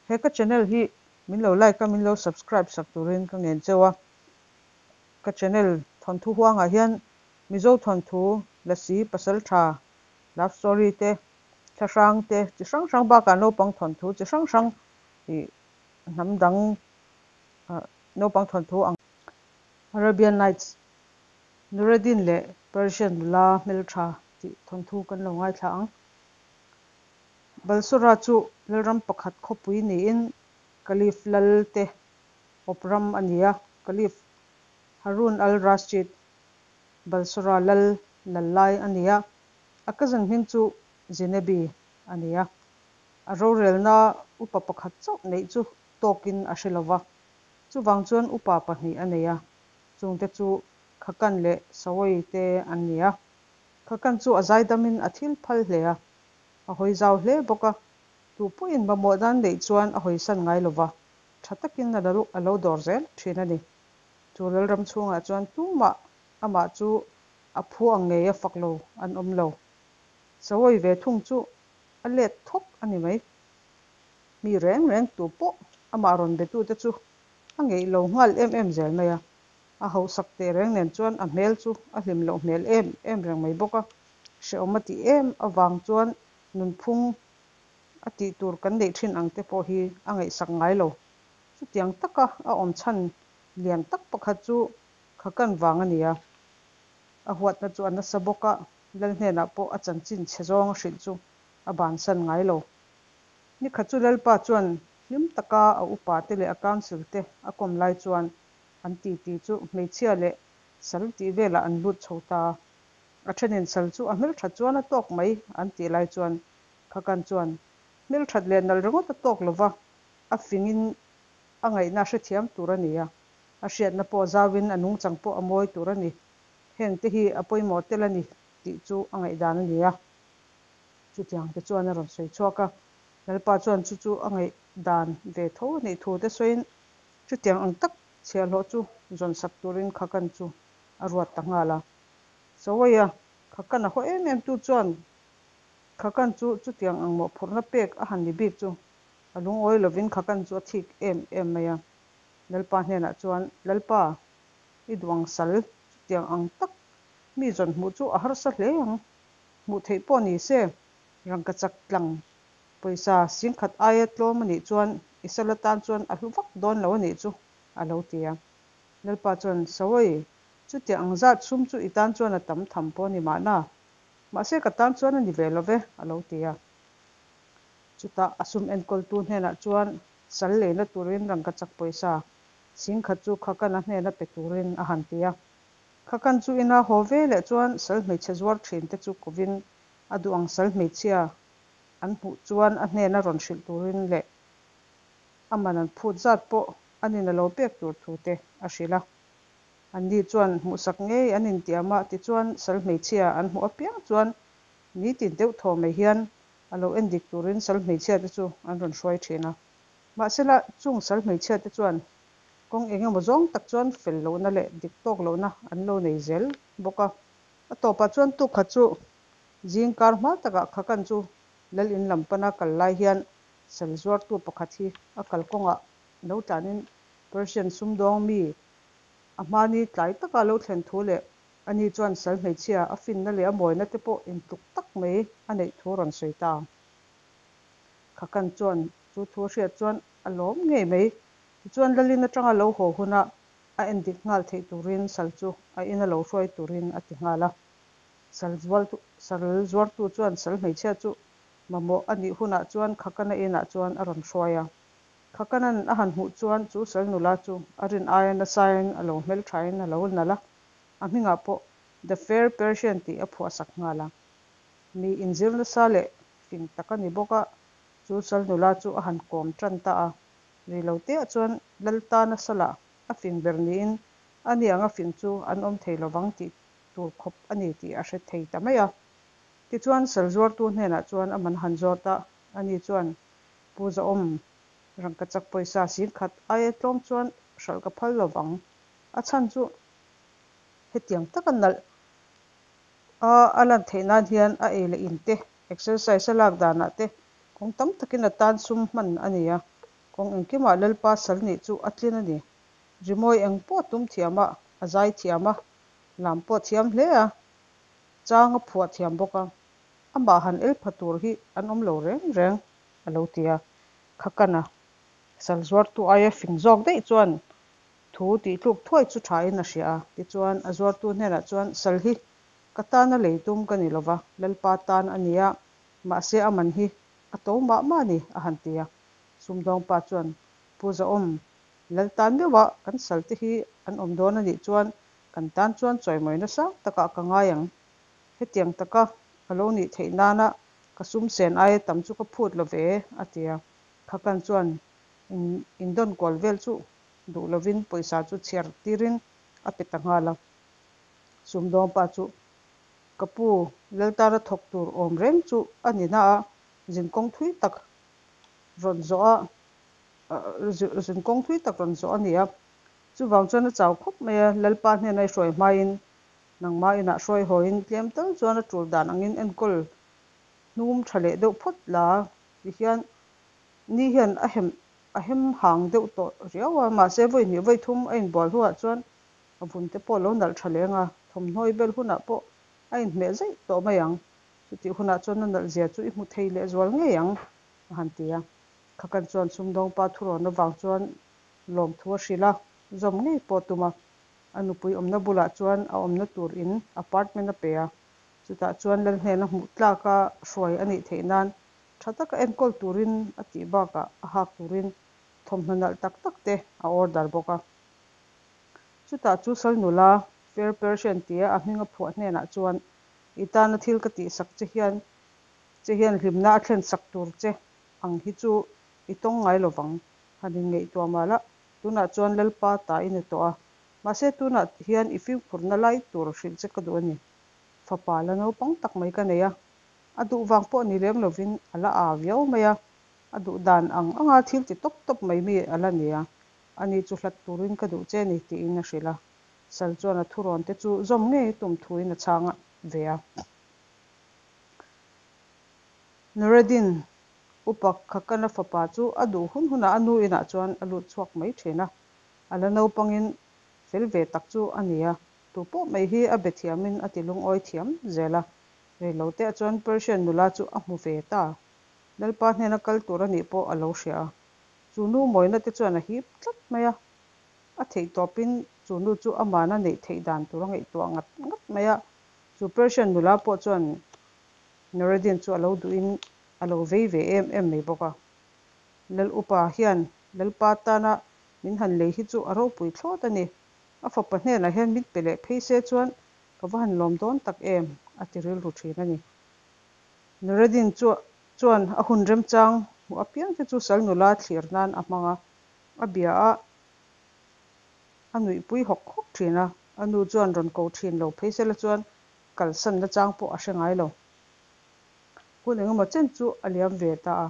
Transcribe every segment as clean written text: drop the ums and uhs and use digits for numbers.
He ka channel hi min lo like a, min lo subscribe sak turin ka ngen cheu a. Ka channel thawnthu huangah hian Mizo thawnthu, Lasi, Pasaltha, love story te, thlahrang te chi hrang hrang bakah naupang thawnthu chi hrang hrang ih hnam dang naupang thawnthu ang Arabian Nights, Nureddin leh Persian nula hmeltha tih thawnthu kan lo ngaithla ang. Balsora chu lalram pakhat khawpui niin Caliph lal te awp ram a ni a, Caliph Harun al-Rashid Balsora lal lal lai a ni a, a cousin hming chu Zinebi a ni a. A rorelna upa pakhat chauh neih chu tawkin a hre lova, chuvang chuan upa pahnih a nei a, chungte chu Khakan leh Sawi te an ni a. Khakan chu a zaidamin a thil phal hle a, a hawi zau hle bawk a, tu pawhin mamawh dan neih chuan a hawisan ngai lova, tha takin a lo dawr zel thin a ni. Chu lalram chhungah chuan tumah amah chu a phu ang ngei a fak lo an awm lo. Sawi ve thung chu a let thawk a ni mai. Mi reng reng tu pawh amah rawn betute chu a ngeih lo nghal em em zel mai a. A hausak teh reng nen chuan a hmel chu a hlim loh hmel em em reng mai bawk a. Hrehawm a tih em avang chuan nunphung a tih tur kan neih thin ang te pawh hi a ngaihsak ngai lo. Chutiang taka a awm chhan lian tak pakhat chu Khakan vang a ni a. A huatna chu a nasa bawk a, Lal hnenah pawh a chanchin chhe zawng a hrilh chu a bansan ngai lo. Nikhat chu Lalpa chuan hlim taka a upa te leh a council te a kawm lai chuan an titi chu hmeichhia leh sal tih velah an lut chho ta. A thenin sal chu a hmelthat chuan a tawk mai an tih lai chuan Khakan chuan hmelthat leh nalh ringawt a tawk lova, a fingin a ngaihna a hrethiam tur a ni a, a hriatna pawh zauin a nungchang pawh a mawi tur a ni. Heng te hi a pawimawh tel a ni tih chu a ngaihdan a ni a. Chutiang te chuan a rawn sawi chhuak a, Lalpa chuan chu chu a ngaihdan ve tho a nih thu te sawiin chutiang ang tak chhiahhlawh chu zawn sak turin Khakan chu a ruat ta nghal a. Sawia Khakan a haw em em tu chuan Khakan chu chutiang ang mawhphurhna pek a han ni bik chu a lungawi lovin Khakan chu a thik em em mai a. Lalpa hnenah chuan, Lalpa, i duang sal chutiang ang tak mi zawn hmuh chu a harsa hle ang. Hmuh theih pawh ni se, rangkachak tlang pawisa singkhat aia tlawm a nih chuan i sal atan chuan a hlu vak dawn lo a nih chu, a lo ti a. Lalpa chuan, Sawi, chutiang ang zat sum chu i tan chuan a tam tham pawh a ni mahna, mahse ka tan chuan a ni ve lo ve, a lo ti a. Chutah a sum enkawltu hnenah chuan sal leina turin rangkachak pawisa singkhat chu Khakana hnena pe turin a han ti a. Khakan chu ina haw ve leh chuan sal hmeichhe zuar thin te chu kovin a duh ang sal hmeichhia an hmuh chuan a hnena rawn hrilh turin leh a man an phut zat pawh an in a lo pek tur thu te a hrilh a. Anni chuan hmuhsak ngei an intiam a, tichuan sal hmeichhia an hmuh apiang chuan nitin deuh thaw mai hian a lo endik turin sal hmeichhia te chu an rawn hruai thin a. Mahsela chung sal hmeichhia te chuan kawng eng emaw zawng tak chuan fel lohna leh dik tawk lohna an lo nei zel bawk a. A tawpah chuan tuk khat chu zing kar hma takah Khakan chu lal in lam pana kal lai hian sal zuartu pakhat hi a kalkawngah lo tlanin Persian sumdawng mi a hmani tlai taka lo thlen thu leh ani chuan sal hmeichhia a finna leh a mawina te pawh intluk tak mai a neih thu rawn sawi ta. Khakan chuan chu thu a hriat chuan a lawm ngei mai. Tichuan Lalin atanga lo haw huna a endik nghal theih turin sal chu a ina lo hruai turin a ti nghal a. Sal sal zuartu chuan sal hmeichhia chu mamawh a nih hunah chuan Khakana inah chuan a rawn hruai a. Khakana'n a han hmuh chuan chu sal nula chu a rin aia nasain a lo hmelthain a lo nalh a, a hmingah pawh The Fair Persian tih a phuahsak nghal a. Mi inzir nasa leh fing tak a ni bawk a, chu sal nula chu a han kawm tan ta a. Rei lo teah chuan Lal tana salah a fing ber niin a ni ang a fing chu an awm thei lovang tih tur khawp a ni tih a hre thei ta mai a. Tichuan sal zuartu hnenah chuan a man han zawt a, ani chuan Pu Zaawm, rangkachak pawisa singkhat aia tlawm chuan hralh ka phal lovang. A chhan chu hetiang taka nalh a a lan theih nan hian a ei leh in te, exercise a lak danah te kawng tam takin a tan sum hman a ni a. Kawng engkimah Lalpa sal nih chu a tlin a ni. Rimawi eng pawh a tum thiam a, a zai thiam a, lam pawh a thiam hle a, chang a phuah thiam bawk a. Amah han el pha tur hi an awm lo reng reng, a lo ti a. Khakana sal zuartu aia fing zawk daih chuan thu tihtluk thuai chu thain a hria a. Tichuan, a zuartu hnenah chuan, Sal hi ka tana lei tum ka ni lova, Lalpa tan a ni a, mahse a man hi a to mah mah a ni, a han ti a. Sumdawngpa chuan, Pu Zahawm, Lal tan meuha kan salte hi an awm dawn a nih chuan kan tan chuan chawimawina sang takah ka ngai ang. Hetiang taka a lo nih theih nana ka sum sen aia tam chu ka phut lo ve, a ti a. Khakan chuan indawn kual vel chu duh lovin pawisa chu chhiar tirin a pe ta nghal a. Sumdawngpa chu, Ka pu, Lal tana thawk tur awm reng chu a ni na a, zinkawng thui tak rawn zawh a, zinkawng thui tak rawn zawh a ni a. Chuvang chuan a chau khawp mai a, Lalpa hnena i hruai hmain nangmah inah hruai hawiin tlem tal chuan a tul dan angin enkawl hnum tha leh deuh phawt la tihian ni hian a hem a hem hang deuh tawh riau a, mahse vawi hnih vawi thum a inbual hnuah chuan a vun te pawh a lo nalh tha leng a, thawmhnaw i bel hunah pawh a inhmeh zaih tawh mai ang, chutih hunah chuan a nalh zia chu i hmu thei leh zual ngei ang a han ti a. Khakan chuan sumdawngpa thurawn avang chuan lawmthu a hrilh a, zawm ngei pawh a tum a. A nupui awmna bulah chuan a awmna tur in apartment a pe a, chutah chuan Lal hnena hmuh tlaka hruai a nih theih nan tha taka enkawl turin a tih bakah a hak turin thawmhnaw nalh tak tak te a order bawk a. Chutah chu sal nula Fair Persian tia a hming a phuah hnenah chuan i tana thil ka tihsak che hian che hian hlimna a thlen sak tur che ang hi chu i tawng ngai lovang, han inngaihtuah mah la, tunah chuan Lalpa ta i ni tawh a, mahse tunah hian i fimkhurna lai tur hrilh che ka duh a ni. Fapa la naupang tak mai ka nei a, a duh vang pawh ni lem lovin a la aa viau mai a, a duh dan ang anga thil ti tawp tawp mai mi a la ni a, ani chu hlat turin ka duh che a ni tiin a hrilh a, sal chuan a thurawn te chu zawm ngei tum thuin a chhang ve a. Nureddin, upa Khakana fapa chu a duh hun hunah a nu inah chuan a lut chhuak mai thin a, a la naupangin fel ve tak chu a ni a, tu pawh mai hi a be thiamin a ti lungawi thiam zel a, reiloteah chuan Persian nula chu a hmu ve ta. Lalpa hnena kal tur a nih pawh a lo hria a, chu nu mawina te chuan a hip tlat mai a, a theih tawpin chu nu chu amana neih theih dan tur a ngaihtuah ngat ngat mai a, chu Persian nula pawh chuan Nureddin chu a lo duhin a lo vei ve em em mai bawk a. Lal upa hian Lalpa tana min han lei hi chu a ropui thlawt a ni. A fapa hnenah hian mit pe leh phei se chuan ka va han lawm dawn tak em, a ti rilru thin a ni. Nureddin chu chuan a hun remchang hmuh apiang te chu sal nula thlir nan a hmang a, a bia a, a nuihpui hawk hawk thin a. A nu chuan rawn ko thin lo phei sela chuan kalsan nachang pawh a hre ngai lo. Hun engemaw chen chu a liam ve ta a,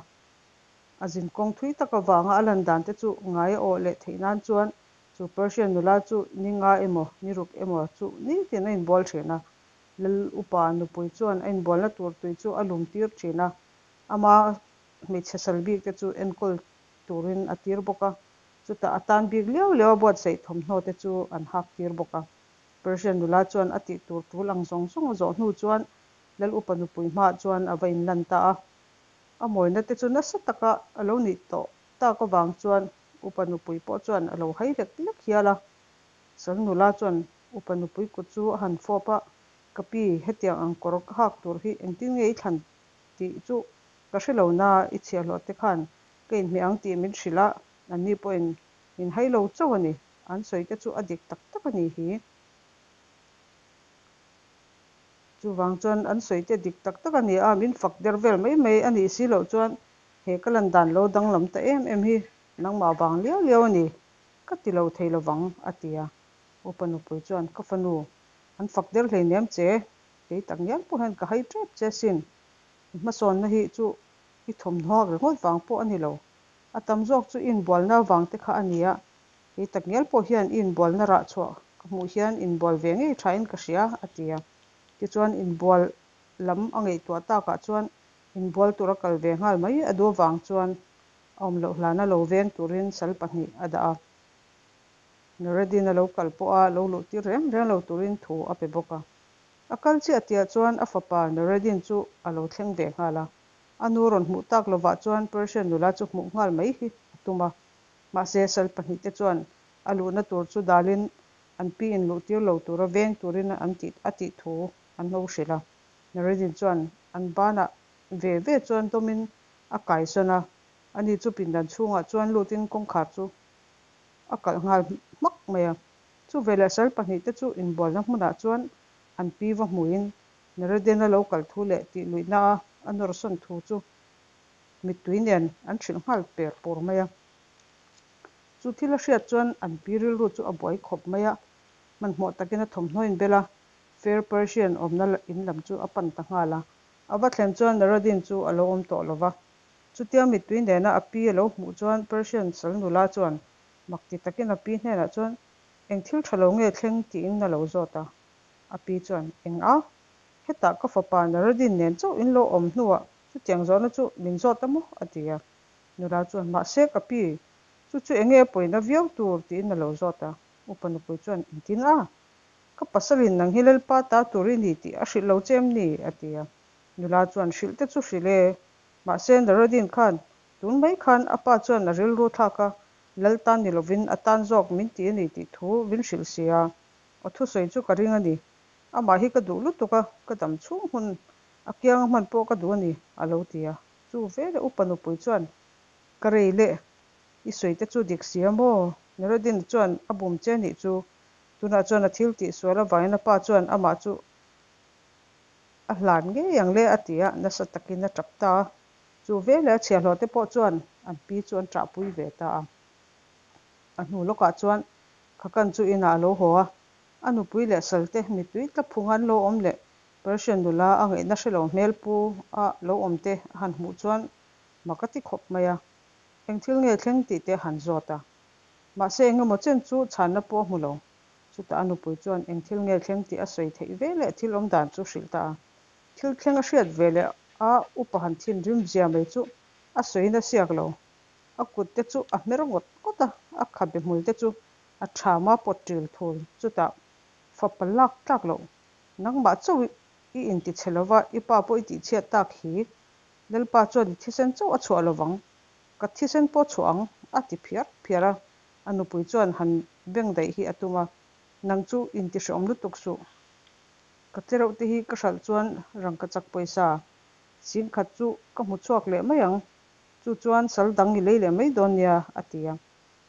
a zinkawng thui tak avanga a lan dan te chu ngai a awh leh theih nan chuan chu Persian nula chu ni nga emaw ni ruk emaw chu nitin a inbual thin a. Lal upa nupui chuan a inbualna tur tui chu a lum tir thin a, ama hmeichhe sal bik te chu enkawl turin a tir bawk a, chutah a tan bik liau liau a buatsaih thawmhnaw te chu an hak tir bawk a. Persian nula chuan a tih tur tul ang zawng zawng a zawh hnu chuan Lal upa nupui hmaah chuan a va inlan ta a. A mawina te chu nasa taka a lo nih tawh tak avang chuan upa nupui pawh chuan a lo hai lek lek hial a. Sal nula chuan upa nupui kut chu a han fawp a, Ka pi, hetiang ang kawr ka hak tur hi engtin nge i thlan tih chu ka hre lo na, i chhiahhlawh te khan ka inhmeh ang tih min hrilh a, anni pawhin min hai lo chauh a ni. An sawi te chu a dik tak tak a ni hi. Chuvang chuan an sawi te dik tak tak a ni a, min fak der vel mai mai a nih si loh chuan he ka lan dan lo danglam ta em em hi nangmah vang liau liau a ni, ka ti lo thei lovang, a ti a. Upa nupui chuan, Ka fanu, an fak der hleinem che, kei tak ngial pawh hian ka hai tep che sin, i hmasawnna hi chu i thawmhnaw hak ringawt vang pawh a ni lo, a tam zawk chu i inbualna vang te kha a ni a, Kei tak ngial pawh hian i inbualna rah chhuah ka hmuh hian inbual ve ngei thain ka hria, a ti a. Tichuan inbual lam a ngaihtuah takah chuan inbual tura kal ve nghal mai a duh avang chuan A awm loh hlana lo veng turin sal pahnih a dah a. Nureddin-a lo kal pawha lo luh tir reng reng lo turin thu a pe bawk a. A kal chiah tihah chuan a fapa Nureddin chu a lo thleng ve nghal a. A nu rawn hmuh tak lovah chuan Persian nula chu hmuh nghal mai hi a tum a. Mahse sal pahnihte chuan a luhna tur chu dalin an pi in luh tir lo tura veng turin an tih a tih thu an lo hrilh a. Nureddin chuan an banah ve ve chuan dawmin a kaisawn a, ani chu pindan chhungah chuan lutin kawngkhar chu a kalh nghal hmak mai a. Chuveleh sal pahnihte chu inbualna hmunah chuan an pi va hmuin Nureddin-a lo kal thu leh tih luihna a a nawrsawn thu chu mittui nen an hrilh nghal per pur mai a. Chu thil a hriat chuan an pi rilru chu a buai khawp mai a, hmanhmawh takin a thawmhnaw inbel a, Fair Persian awmna in lam chu a pan ta nghal a. A va thlen chuan Nureddin chu a lo awm tawh lo va. Chutia mittui nena a pi a lo hmuh chuan Persian sal nula chuan mak ti takin a pi hnenah chuan eng thil tha lo nge thleng tiin a lo zawt a. A pi chuan, Eng a? Hetah ka fapa Nureddin nen chauh in lo awm hnuah chutiang zawhna chu min zawt a maw? a ti a. Nula chuan, Mahse ka pi, chu chu enge a pawina viau tur? tiin a lo zawt a. Upa nupui chuan, Engtin a? Ka pasalin nang hi Lalpa ta tur i ni tih a hrilh lo che em ni? a ti a. Nula chuan, Hrilh te chu hrilh e. Mahse Nureddin khan tun mai khan a pa chuan a rilru thlak a, Lal tan ni lovin a tan zawk min ti a ni tih thu min hrilh si a. A thusawi chu ka ring a ni. Amah hi ka duh lutuk a, ka dam chhung hun a kianga hman pawh ka duh a ni, a lo ti a. Chu veleh upa nupui chuan, Ka rei leh, i sawi te chu dik si a maw? Nureddin chuan a bum che nih chu. Tunah chuan a thil tih sual avangin a pa chuan amah chu a hlan ngei ang le, a ti a, nasa takin a tap ta a. Chu veleh a chhiahhlawh te pawh chuan an pi chu an ṭahpui ve ta a. A hnu lawkah chuan Khakan chu inah a lo haw a, a nupui leh salte mittui tla phunga an lo awm leh Persian nula a ngaihna hre lo hmel pu a lo awm te a han hmuh chuan mak a ti khawp mai a, eng thil nge thleng tih te a han zawt a. Mahse engemaw chen chu chhanna pawh a hmu lo. Chutah a nupui chuan eng thil nge thleng tih a sawi theih ve leh thil awm dan chu hrilh ta a. Thil thleng a hriat ve leh a upa han thinrim zia mai chu a sawiin a siak lo. A kut te chu a hmer ngawt ngawt a, a khabe hmul te chu a ṭham a pawt ṭil thul. Chutah fapa lak tlak loh, nangmah chauh i intichhe lova, i pa pawh i tihchhiat tak hi. Lalpa chuan i thisen chauh a chhuah lovang, ka thisen pawh a chhuah ang, a ti phiar phiar a. A nupui chuan han beng daih hi a tum a, Nang chu intihrehawm lutuk suh. Ka tlereuh te hi ka hralh chuan rangkachak pawisa singkhat chu ka hmu chhuak leh mai ang. Chu chuan sal dang i lei leh mai dawn nia, a ti a.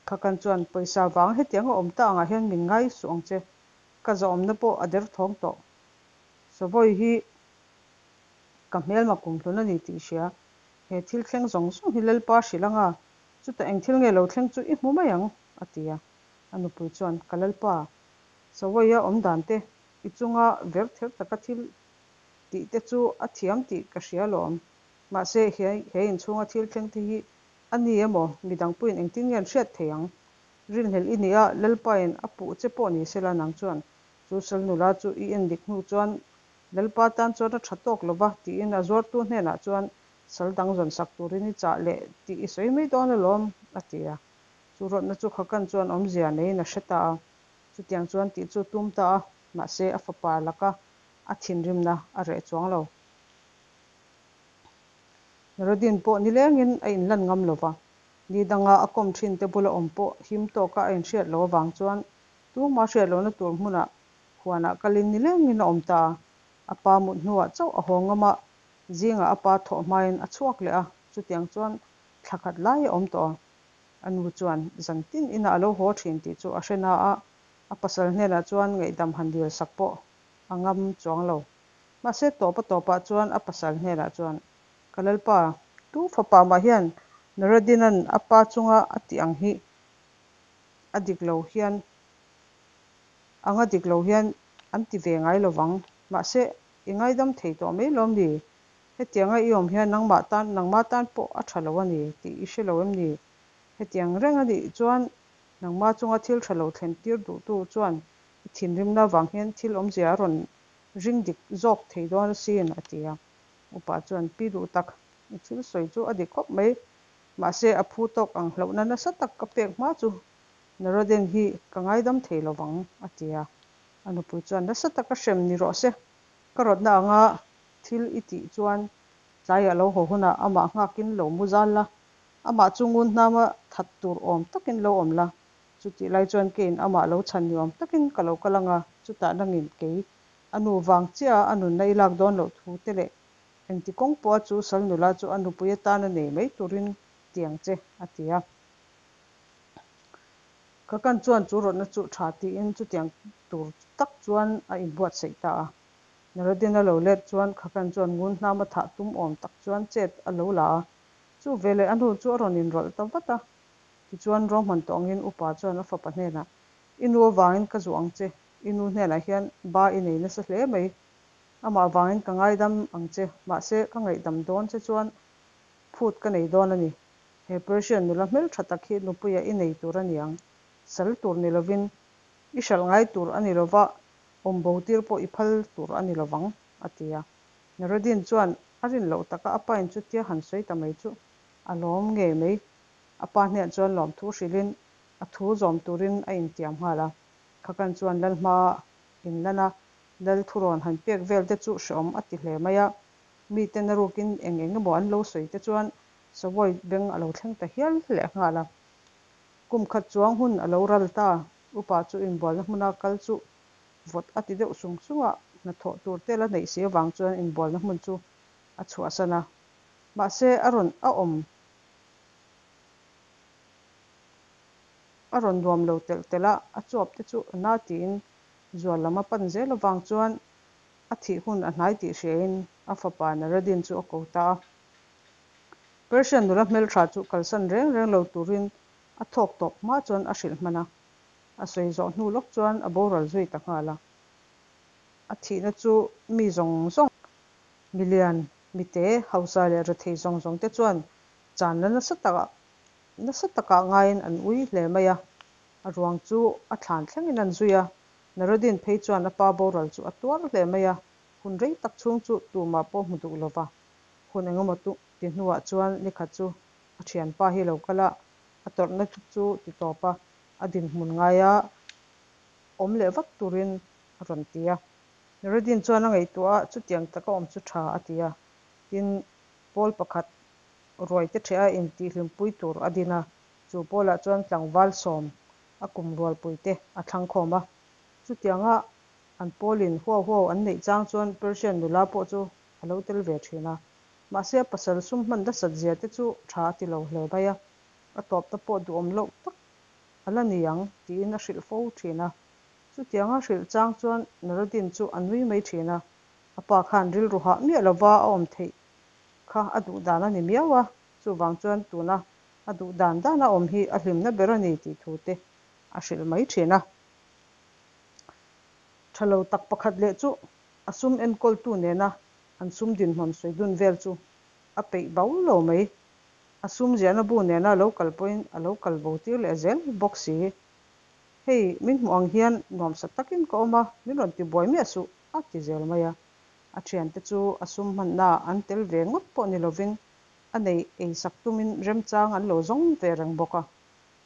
Khakan chuan, Pawisa vang hetiang a awm ta angah hian min ngai suh ang che. Ka zahawmna pawh a derthawng tawh. Sawvawi hi ka hmelma kumhlun a ni tih i hria. He thil thleng zawng zawng hi Lalpa hrilh anga, chutah eng thil nge lo thleng chu i hmu mai ang, a ti a. A nupui chuan, Ka Lalpa, Sawvawi a awm dan te, i chunga ver ther taka thil tih te chu a thiam tih ka hria alawm. Mahse, he inchhunga thil thleng te hi a ni emaw, midang pawhin engtin nge an hriat thei ang? Rinhlelh i ni a, Lalpain a puh che pawh ni sela nang chuan chu sal nula chu i endik hnu chuan Lalpa tan chuan a tha tawk lo va tiin a zuartu hnenah chuan sal dang zawn sak turin i chah leh tih i sawi mai dawn alawm, a ti a. Chu rawtna chu Khakan chuan awmzia neiin a hre ta a. Chutiang chuan tih chu tum ta a, mahse a fapa laka a thinrimna a reh chuang lo. Nuruddin pawh nilengin a inlan ngam lo va, ni danga a kawm thinte bula awm pawh him tawka a inhriat loh avang chuan tuma hriat lohna tur hmunah huanah kalin nilengin a awm ta a. A pa mut hnuah chauh a haw ngam a, zingah a pa thawh hmain a chhuak leh a, chutiang chuan thla khat lai a awm tawh a. A nu chuan zan tin inah a lo haw thin tih chu a hre na a, a pasal hnenah chuan ngaihdam han dil sak pawh a ngam chuang lo. Mahse tawp a tawpah chuan a pasal hnenah chuan, Ka Lalpa, tu fapa mah hian Nureddin-a'n a pa chunga a tih ang hi a dik lo hian anga dik lo hian an ti ve ngai lo vang. Mahse i ngaidam thei tawh mai lawm ni? Hetianga i awm hian nangmah tan nangma tan pawh a tha lo a ni tih i hre lo em ni? Hetiang reng a nih chuan nangma chunga thil tha lo thlen tir duhtu chuan i thinrimna avang hian thil awmzia a rawn ring dik zawk thei dawn asin, a ti a. Upa chuan, Pi duh tak, i thil sawi chu a dik khawp mai. Mahse, a phu tawk ang hlauhna nasa tak ka pek hma chu Naroden hi ka ngaidam thei lo vang, a ti a. A nupui chuan, Nasa taka hrem ni rawh se. Ka rawtna anga thil i tih chuan tlaiah lo haw hunah amah nghakin lo mu zal la, amah chu ngun hnama that tur awm takin lo awm la. Chutih lai chuan keiin amah lo chhan ni awm takin ka lo kal ang a, chutah nangin kei a nu vang chiaha a nunna i lak dawn loh thu te leh engti kawng pawha chu sal nula chu a nupui atana nei mai turin ti ang che, a ti a. Ka kan chuan chu rawtna chu tha tiin chutiang tur tak chuan a inbuatsaih ta a. Narodin a lo let chuan Khakan chuan ngun hnama thah tum awm tak chuan chet a lo la a, chu veleh a hnu chu a rawn inrawlh ta vat a. Tichuan ruahman tawh angin upa chuan a fapa hnenah, I nu avangin ka zuah ang che, i nu hnenah hian ba i nei nasa hle mai, amah avangin ka ngaidam ang che, mahse ka ngaihdam dawn che chuan phut ka nei dawn a ni. He Persian nula hmeltha tak hi nupuia i nei tur a ni ang, sal tur ni lovin i hralh ngai tur a ni lova, awm bo tir pawh i phal tur a ni lovang, a ti a. Narodin chuan a rin loh taka a pain chutia han sawi ta mai chu a lawm ngei mai. A pa hnenah chuan lawmthu hrilhin a thu zawm turin a intiam nghal a. Khakan chuan lal hma inlan a, lal thurawn han pek vel te chu hreawm a ti hle mai a. Mite na rukin eng eng emaw an lo sawi te chuan Savoy beng a lo thleng ta hial leh nghal a. Kum khat chuang hun a lo ral ta, upa chu inbualna hmuna kal chu vawt a ti deuh sung sung a, hnathawh tur te la neih si avang chuan inbualna hmun chu a chhuahsan a. Mahse a rawn a awm a rawn nuam lo telh telh a, a chuap te chu na tiin zual lam a pan zel avang chuan A thih hun a hnai tih hriain a fapa Naradin chu a ko ta a. Persian nula hmeltha chu kalsan reng reng lo turin a thawk tawp hma chuan a hrilh hman a. A sawi zawh hnu lawk chuan a boral zui ta nghal a. A thihna chu mi zawng zawng, milian, mite, hausa leh rethei zawng zawng te chuan channa nasa takah nasa takah ngaiin an ui hle mai a. A ruang chu a thlan thlengin an zui a. Narodin phei chuan a pa boral chu a tuar hle mai a, hun rei tak chhung chu tumah pawh hmu duh lova. Hun engemaw ti hnuah chuan nikhat chu a thianpa hi lo kal a, a tawrhna chu ti tawp a, a dinhmun ngaia awm leh vat turin a rawn ti a. Narodin chuan a ngaihtuah a, chutiang taka awm chu tha a ti a. Tin, pawl pakhat ruaite ṭheh a intihhlimpui tur a din a, chu pawlah chuan tlangval sawm a kum rualpuite a thlang khawm a. Chutianga an pawlin huau huau an neih chang chuan Persian nula pawh chu a lo tel ve thin a. Mahse a pasal sum hman nasat zia te chu tha a ti lo hle mai a, a tawpna pawh duhawm loh tak a la ni ang tiin a hrilh fo thin a. Chutianga hrilh chang chuan Narodin chu a nui mai thin a, a pa khan rilru hah miah lova a awm theih kha a duh dan a ni miau a, chuvang chuan tuna A duh dan dana awm hi a hlimna ber a ni tih thu te a hrilh mai thin a. Tha lo tak pakhat leh chu a sum enkawltu nena an sum dinhmun sawi dun vel chu a peih bau lo mai. A sum ziahna bu nena lo kal pawhin a lo kal bo tir leh zel bawk si. Hei, min hmuh ang hian nuamsa takin ka awm a, min rawn ti buai miah suh, a ti zel mai a. A thiante chu a sum hmannaah an tel ve ngawt pawh ni lovin A nei eisak tumin remchang an lo zawng ve reng bawk a,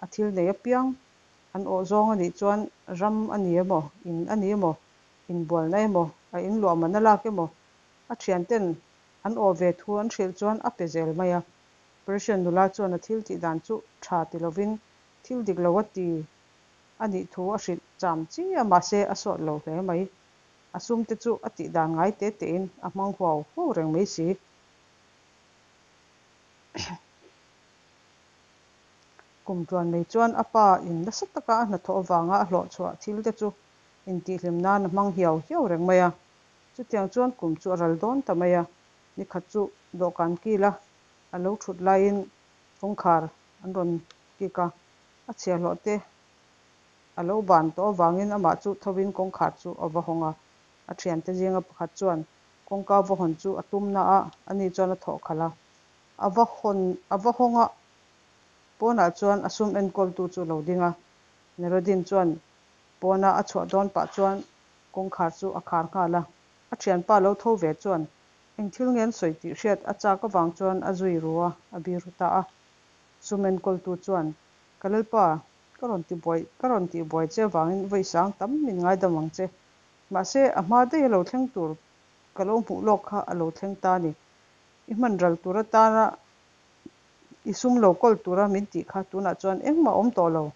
a thil nei apiang an awh zawng a nih chuan ram a ni emaw, in a ni emaw, inbualna emaw, a inluah man a lak emaw, a thianten an awh ve thu an hrilh chuan a pe zel mai a. Persian nula chuan a thil tih dan chu tha ti lovin thil dik lo a ti a nih thu a hrilh cham chi a, mahse a sawt lo hle mai. A sum te chu a tih dan ngai te tein a hmang huau huau reng mai si. Kum tluan mai chuan a pa in nasa taka a hnathawh avanga a hlawhchhuah thil te chu intihhlim nan a hmang hiau hiau reng mai a. Chutiang chuan kum chu a ral dawn ta mai a, nikhat chu dawhkan kila a lo thut laiin kawngkhar an rawn kik a, a chhiahhlawh te a lo ban tawh avangin amah chu thovin kawngkhar chu a va hawng a, a thiante zinga pakhat chuan Kawngka va hawn chu a tum na a, ani chuan a thawh khalh a. A va hawn, a va hawng a, pawnah chuan a sum enkawltu chu a lo ding a. Narodin chuan pawna a chhuah dawn pah chuan kawngkhar chu a khar nghal a. A thianpa lo tho ve chuan eng thil nge an sawi tih hriat a chak avang chuan a zui ru a, a biru ta a. Sum enkawltu chuan, Ka Lalpa, ka rawn tibuai ka rawn tihbuai che avangin vawi sang tam min ngaidam ang che. Mahse, a hma daih a lo thleng tur ka lo hmuh lawk kha a lo thleng ta a ni. I hman ral tur atana i sum lo kawl tura min tih kha tunah chuan engmah a awm tawh lo.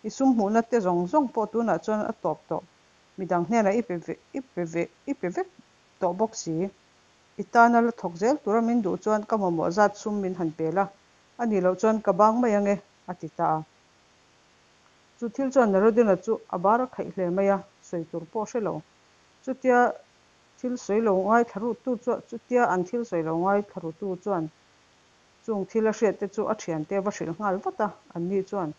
I sum hmuhna te zawng zawng pawh tunah chuan a tawp tawh. Midang hnenah i pe ve i pe ve i pe vek tawh bawk si. I tana la thawk zel tura min duh chuan ka mamawh zat sum min han pe la, a nih loh chuan ka bang mai ang e, a ti ta a. Chu thil chuan Narodina chu a bar a khaih hle mai a, sawi tur pawh a hre lo. Chutia thil sawi lo ngaithla rutu chuan chutia an thil sawi lo ngaithla rutu chuan chung thil a hriatte chu a thiante a va hrilh nghal vat a, anni chuan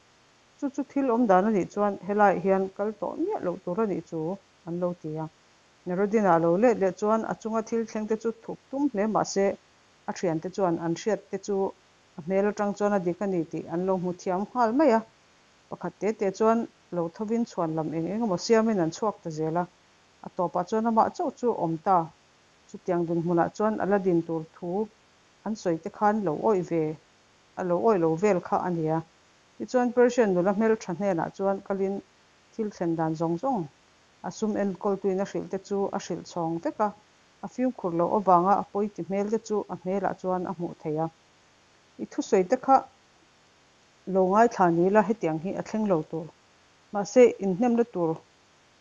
chu chu thil awm dan a nih chuan helaiah hian kal tawh miah loh tur a nih chu an lo ti a. Narodina a lo let leh chuan a chunga thil thlengte chu thup tum hle mah se a thiante chuan an hriatte chu a hmel atang chuan a dik a ni tih an lo hmu thiam nghal mai a. Pakhat te te chuan lo thovin chhuan lam eng eng emaw siamin an chhuak ta zel a, a tawpah chuan amah chauh chu a awm ta. Chutiang dinhmunah chuan a la din tur thu an sawi te khan lo awih ve a lo awih lo vel kha a nia. Tichuan Persian nula hmeltha hnenah chuan kalin thil thlen dan zawng zawng a sum enkawltuin a hrilh te chu a hrilh chhawng vek a, a fimkhur loh avanga a pawi ti hmel te chu a hmelah chuan a hmuh theih a. I thusawi te kha lo ngaithla ni ila hetiang hi a thleng lo tur. Mahse, inhnemna tur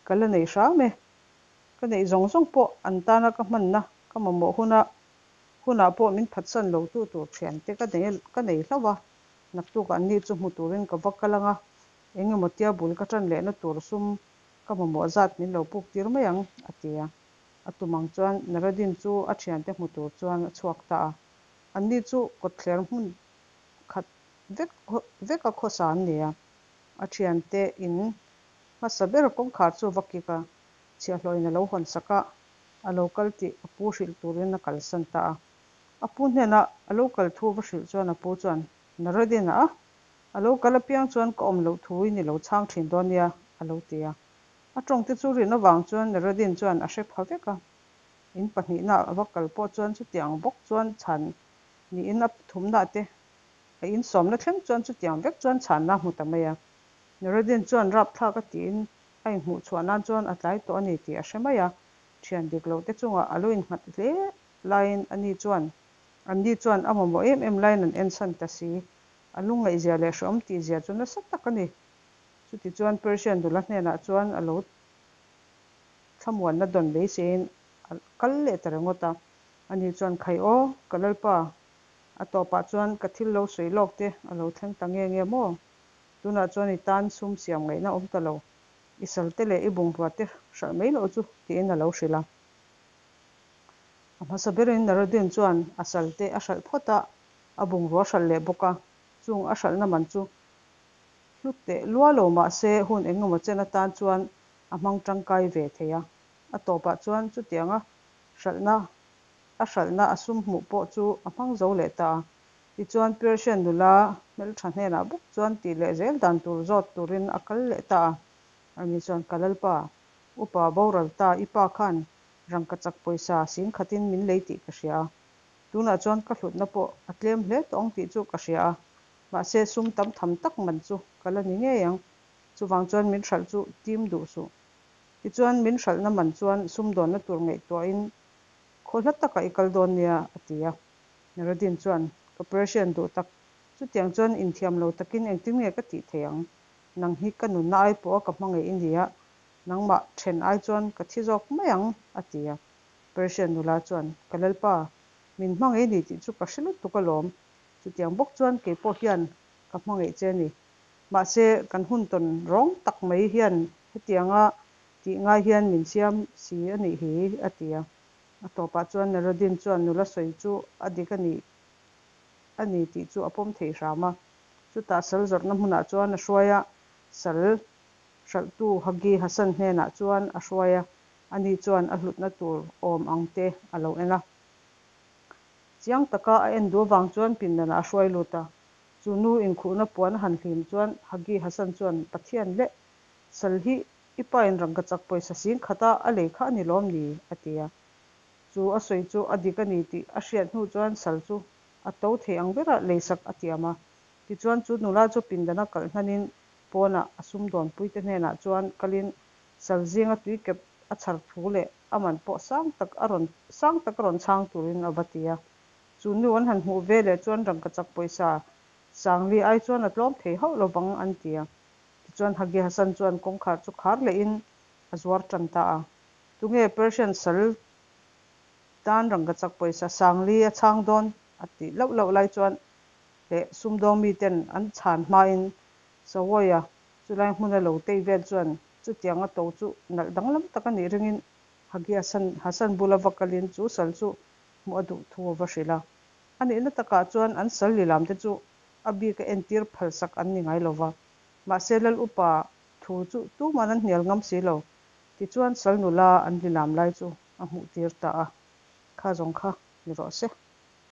ka la nei hram e. Ka neih zawng zawng pawh an tana ka hmanna, ka mamawh huna hunah pawh min phatsan lotu tur thiante ka nei ka nei hlauh a. Naktukah anni chu hmu turin ka va kal ang a, eng emaw tia bul ka tan lehna tur sum ka mamawh zat min lo puk tir mai ang, a ti a. A tum ang chuan Naradin chu a thiante hmu tur chuan a chhuak ta a. Anni chu kawtthler hmun khat vek veka khawsa an ni a. A thiante in hmasa ber kawngkhar chu va kik a, chhiahhlawhin a lo hawn sak a, a lo kal tih a pu hrilh turin a kalsan ta a. A pu hnena a lo kal thu va hrilh chuan a pu chuan, Naradin-a a, a lo kal apiang chuan ka awm loh thuin i lo chhang thin dawn nia, a lo ti a. A tawngte chu rin avang chuan Naradin chuan a hre pha vek a. In pahnihna a va kal pawh chuan chutiang bawk chuan chhan niin a pathumna te a insawmna thleng chuan chutiang vek chuan chhanna a hmu ta mai a. Naradin chuan rapthlak a tiin a inhmuh chhuah nan chuan a tlai tawh a ni tih a hre mai a. Thian dik loh te chungah a lo innghat hle laiin ani chuan anni chuan a mamawh em em laiin an ensan ta si. A lungngaihzia leh hrehawm tihzia chu nasa tak a ni. Chutichuan Persian nula hnenah chuan a lo thlamuanna dawn beiseiin a kal leh ta ringawt a. Ani chuan, Khai aw, ka Lalpa, a tawpah chuan ka thil lo sawi lawk te a lo thleng ta nge nge maw? Tunah chuan i tan sum siam ngaihna awm ta lo, i salte leh i bungrua te hralh mai loh chu, tiin a lo hrilh a. A hmasa berin Narodin chuan a salte a hralh phawt a, a bungrua a hralh leh bawk a, chung a hralhna man chu hlu teh lua lo mah se hun eng emaw chen atan chuan a hmang tangkai ve thei a. A tawpah chuan chutianga hralhna a hralhna a sum hmuh pawh chu a hmang zo leh ta a. Tichuan Persian nula hmeltha hnenah bawk chuan tih leh zel dan tur zawt turin a kal leh ta a. Ani chuan, Ka Lalpa, upa boral ta, i pa khan rangkachak pawisa singkhatin min lei tih ka hria a. Tunah chuan ka hlutna pawh a tlem hle tawh ang tih chu ka hria a, mahse sum tam tham tak man chu ka la ni ngei ang. Chuvang chuan min hralh chu tim duh suh. Tichuan min hralhna man chuan sumdawnna tur ngaihtuahin khaw hla takah i kal dawn nia, a ti a. Narodin chuan, Ka Persian duh tak, chutiang chuan inthiam lo takin engtin nge ka tih theih ang? Nang hi ka nunna ai pawha ka hmangaih i nia, nangmah then ai chuan ka thi zawk mai ang, a ti a. Persian nula chuan, Ka Lalpa, min hmangaih ni tih chu ka hre lutuk alawm. Chutiang bawk chuan kei pawh hian ka hmangaih che a ni. Mahse, kan hun tawn rawng tak mai hian hetianga tih ngai hian min siam si a nih hi, a ti a. A tawpah chuan Narodin chuan nula sawi chu a dik a ni a ni tih chu a pawm thei hram a. Chutah sal zawrhna hmunah chuan a hruai a, sal hralhtu Hagi Hassan hnenah chuan a hruai a, ani chuan a hlutna tur awm ang te a lo en a. Chiang taka a en duh avang chuan pindanah a hruai lut a. Chu nu inkhuhna puan a han hlim chuan Hagi Hassan chuan Pathian leh sal hi i pa in rangkachak pawisa sing khata a lei kha a ni lawm ni? a ti a. Chu a sawi chu a dik a ni tih a hriat hnu chuan sal chu a to thei ang berah leisak a tiam a. Tichuan chu nula chu pindana kalh hnanin pawna a sumdawnpuite hnenah chuan kalin sal zinga tuikep a chhar thu leh a man pawh sang tak a rawn sang taka rawn chhang turin a va ti a. Chu nu an han hmuh veleh chuan rangkachak pawisa 4000 ai chuan a tlawm thei hauh lovang an ti a. Tichuan Hagi Hassan chuan kawngkhar chu khar lehin a zuar tan ta a. Tunge Persian sal tan rangkachak pawisa 4000 a chhang dawn a tih lauh lauh lai chuan leh sumdawng miten an chhan hmain Sawia chulai hmuna lo tei vel chuan chutianga to chu nalh danglam tak a nih ringin Hagi Hassan bula va kalin chu sal chu hmuh a duh thu a va hrilh a. A nihna takah chuan an sal lilam te chu a bika entir phalsak an ni ngai lova. Mahse lal upa thu chu tuman an hnial ngam si lo. Tichuan sal nula an lilam lai chu a hmuhtir ta a. Kha zawng kha ni rawh se.